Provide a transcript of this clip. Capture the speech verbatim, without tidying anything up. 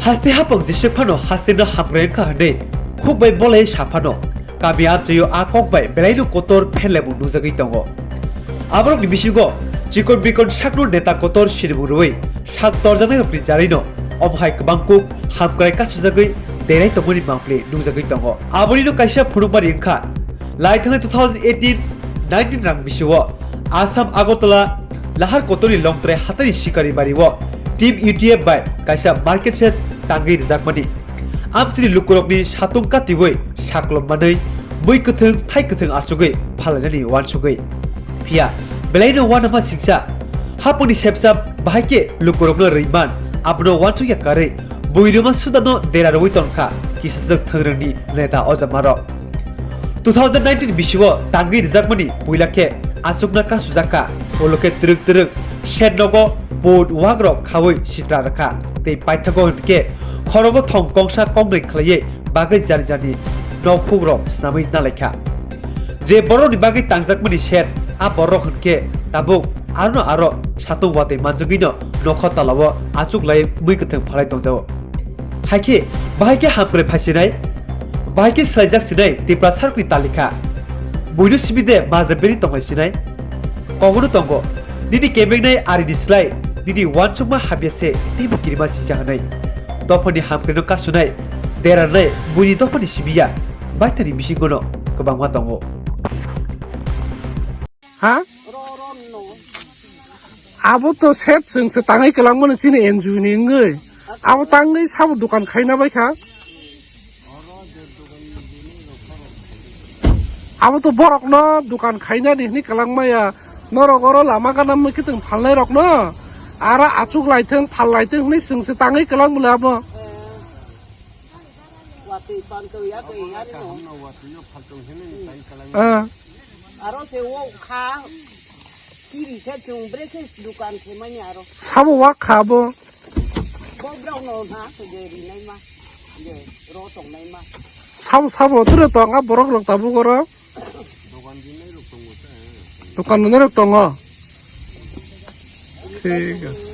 Haste hapang jesek phano haste no hamkrai wngkha hwnwi khuk bai bolai sa phano kami amchaio a kok bai belaino kotor pherlaimung nukjagwi tongo. Aborokni bisingo chikon bikon sakno neta kotor sinimung rwui sak torjaknairokni jarino omo hai kwbang kuk hamkrai kasujagwi derai tongmani mangpli nukjagwi tongo. Aborino kaisa phunukmani wngkha, lai thangnai two thousand eighteen nineteen rang bisio Assam Agartala Lahar Kotorni Longtrai Hatani Sikari Bario Team U T F bai kaisa market shed tangwi rwjakmani. Amchini lukurokni satung katiwi saklom manwi bui kwthwng thai kwthwng achugwi phalainani uansugwi. Phiya belaino uanama singcha haponi sepsa bahai khe lukurokno rwiman abono uansukya karwi buirima sudano dera rwui tongkha kisajwk thwngrwngni neta ojamarok. Two thousand nineteen bisio tangwi rwjakmani puila khe achukna kasujakha, ulo khe twrwk twrwk shed nogo boat wagrok khaui sitra rwkha tei paithago hwnkhe khorogo thong kongsa kongnwi khlaiwi bagwi jani jani nok hugrok swnamwi nalaikha. Je borokni bagwi tangjakmani shed, a borok hwnkhe tabuk arono aro satung watwi manjagwino nokha talao achuk lai mui kwthwng phalai tongjago. Haikhe, bahai khe hamkrai phaisinai, bahai khe swlaijak sinai Tipra sarkni talikha. Buino simi de majra beri tonglai sinai? Kogono tongo, nini kebengnai arini slai nini uansukma habya se teibo kirima singcha hwnwi. Dophani hamkraino kasunai, derarnai buini dophani simi ya, baithani bisingono kwbangma tongo. Ha? Abo to set chwng se tangwi kwlangmani chini N G O ni wngwi. Abo tangwi sabo dukan khaina bai kha. Abo to borok no dukan khaina ni hwnwi kwlangma ya. Norok oro lama gana mui kiting phalnai rok no. Ara achuk lai thung, phal lai thung hwnwi chwng se tangwi kwlang bwle abo. Watwi pantwi ya twi ya ri no. Ah. Aro se wo kha. Kiri se chung brekhe dukan se mani aro. Sabo wa kha bo. Bo brao no na se je ri nai ma. Je ro tong nai ma. Sabo sabo ture to anga borok rok tabu goro. Dukan nai rok tongo. Thik ase.